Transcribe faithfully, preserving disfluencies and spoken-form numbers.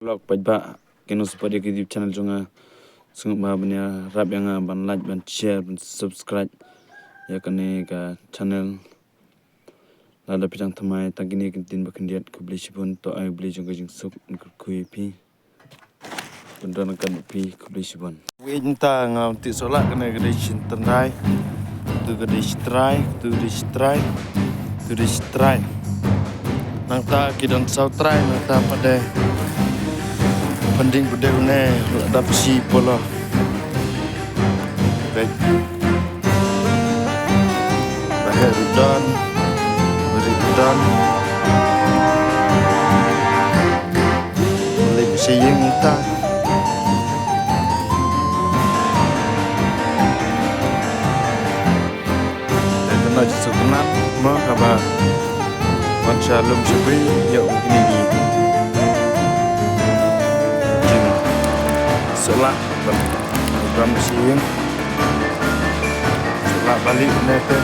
Vlog paidbah, kino support ïa ka YouTube channel jong nga. Sngewbha ban ïarap ïa nga ban like, ban share, ban subscribe ïa kane ka channel. Lada phi dang thymmai tang kine ki ktien ba khyndiat, khublei shibun, to ai U Blei jong ka jingsuk un kyrkhu ïa phi. Don don kan phi, khublei shibun. Wei mynta nga wan tih sohlah, kane ka dei shi tynrai. Tu ka dei shi trai, tu ka dei shi trai, tu ka dei shi trai. Nangta ki don saw trai, nangta pat de pending, pat de une la dap shi polo. Bad ba heh ruh don, ba rit ruh don. Leit sha ïing mynta. Dei kano jingsngewtynnat mo kaba wan sha lum sha bri ïa u kine ki jingsohlah ban wan sha ïing. Sohlah bali ne te.